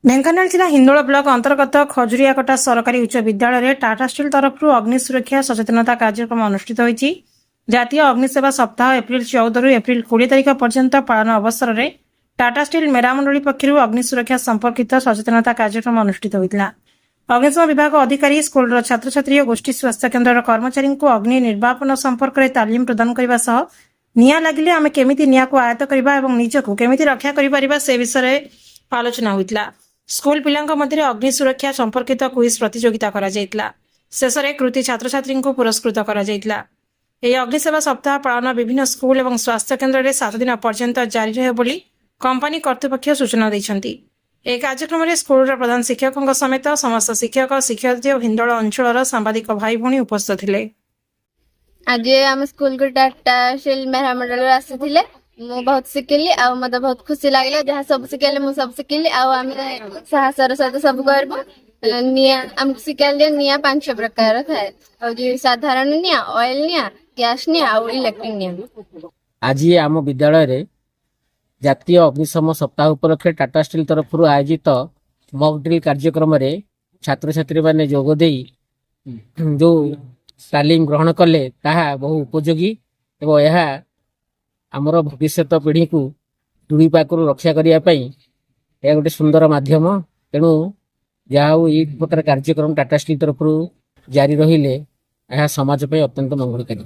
ଢେଙ୍କାନାଳ ଜିଲ୍ଲା ହିନ୍ଦୋଳ ବ୍ଲକ ଅନ୍ତର୍ଗତ ଖଜୁରିଆକଟା ସରକାରୀ ଉଚ୍ଚ ବିଦ୍ୟାଳୟରେ ଟାଟା ଷ୍ଟିଲ୍ ତରଫରୁ ଅଗ୍ନି ସୁରକ୍ଷା ସଚେତନତା କାର୍ଯ୍ୟକ୍ରମ ଅନୁଷ୍ଠିତ ହୋଇଛି। ଜାତୀୟ ଅଗ୍ନିସେବା ସପ୍ତାହ ଏପ୍ରିଲ 14ରୁ ଏପ୍ରିଲ 20 ତାରିଖ ପର୍ଯ୍ୟନ୍ତ ପାଳନ ଅବସରରେ ଟାଟା ଷ୍ଟିଲ୍ ମେରାମଣ୍ଡଳୀ ପକ୍ଷରୁ ଅଗ୍ନି ସୁରକ୍ଷା ସମ୍ପର୍କିତ ସଚେତନତା କାର୍ଯ୍ୟକ୍ରମ ଅନୁଷ୍ଠିତ ହୋଇଥିଲା। ଅଗ୍ନିଶମ ବିଭାଗ ଅଧିକାରୀ ସ୍କୁଲର ଛାତ୍ରଛାତ୍ରୀ ଓ ଗୋଷ୍ଠୀ ସ୍ୱାସ୍ଥ୍ୟ କେନ୍ଦ୍ରର କର୍ମଚାରୀଙ୍କୁ ଅଗ୍ନି ନିର୍ବାପନ ସମ୍ପର୍କରେ ତାଲିମ ପ୍ରଦାନ କରିବା ସହ ନିଆଁ ଲାଗିଲେ ଆମେ କେମିତି ନିଆଁକୁ ଆୟତ୍ତ କରିବା ଏବଂ ନିଜକୁ କେମିତି ରକ୍ଷା କରିପାରିବା, ସେ ବିଷୟରେ ଆଲୋଚନା ହୋଇଥିଲା। ସ୍କୁଲ ପିଲାଙ୍କ ମଧ୍ୟରେ ଅଗ୍ନି ସୁରକ୍ଷା ସମ୍ପର୍କିତ କୁଇଜ୍ ପ୍ରତିଯୋଗିତା କରାଯାଇଥିଲା। ଶେଷରେ କୃତି ଛାତ୍ରଛାତ୍ରୀଙ୍କୁ ପୁରସ୍କୃତ କରାଯାଇଥିଲା। ଏହି ଅଗ୍ନିସେବା ସପ୍ତାହ ପାଳନ ବିଭିନ୍ନ ସ୍କୁଲ ଏବଂ ସ୍ୱାସ୍ଥ୍ୟ କେନ୍ଦ୍ରରେ 7 ଦିନ ପର୍ଯ୍ୟନ୍ତ ଜାରି ରହିବ ବୋଲି କମ୍ପାନୀ କର୍ତ୍ତୃପକ୍ଷ ସୂଚନା ଦେଇଛନ୍ତି। ଏହି କାର୍ଯ୍ୟକ୍ରମରେ ସ୍କୁଲର ପ୍ରଧାନ ଶିକ୍ଷକଙ୍କ ସମେତ ସମସ୍ତ ଶିକ୍ଷକ, ଶିକ୍ଷୟିତ୍ରୀ ଓ ହିନ୍ଦୋଳ ଅଞ୍ଚଳର ସାମ୍ବାଦିକ ଭାଇ ଭଉଣୀ ଉପସ୍ଥିତ ଥିଲେ। ଆଜି ଆମ ସ୍କୁଲକୁ ଟାଟା ଷ୍ଟିଲ୍ ମେରାମଣ୍ଡଳରୁ ଆସିଥିଲେ। ମୁଁ ବହୁତ ଶିଖିଲି ଆଉ ମତେ ବହୁତ ଖୁସି ଲାଗିଲା। ଯାହା ସବୁ ଶିଖେଇଲେ, ମୁଁ ସବୁ ଶିଖିଲି ଆଉ ଆମେ ସାହସର ସହିତ ସବୁ କରିବୁ। ନିଆଁ ଆମକୁ ଶିଖାଇଲେ, ନିଆଁ ପାଞ୍ଚ ପ୍ରକାର ଥାଏ, ହଉଛି ସାଧାରଣ ନିଆଁ, ଅଏଲ ନିଆଁ, ଗ୍ୟାସ ନିଆଁ ଆଉ ଇଲେକ୍ଟ୍ରିକ ନିଆଁ। ଆଜି ଆମ ବିଦ୍ୟାଳୟରେ ଜାତୀୟ ଅଗ୍ନିଶମ ସପ୍ତାହ ଉପଲକ୍ଷେ ଟାଟା ଷ୍ଟିଲ୍ ତରଫରୁ ଆୟୋଜିତ ମକ୍ ଡ୍ରିଲ୍ କାର୍ଯ୍ୟକ୍ରମରେ ଛାତ୍ରଛାତ୍ରୀମାନେ ଯୋଗ ଦେଇ ଯେଉଁ ତାଲିମ ଗ୍ରହଣ କଲେ, ତାହା ବହୁ ଉପଯୋଗୀ ଏବଂ ଏହା ଆମର ଭବିଷ୍ୟତ ପିଢ଼ିକୁ ଦୁର୍ବିପାକରୁ ରକ୍ଷା କରିବା ପାଇଁ ଏହା ଗୋଟେ ସୁନ୍ଦର ମାଧ୍ୟମ। ତେଣୁ ଯାହା ହଉ, ଏଇ ପ୍ରକାର କାର୍ଯ୍ୟକ୍ରମ ଟାଟା ଷ୍ଟିଲ୍ ତରଫରୁ ଜାରି ରହିଲେ ଏହା ସମାଜ ପାଇଁ ଅତ୍ୟନ୍ତ ମଙ୍ଗଳକାରୀ।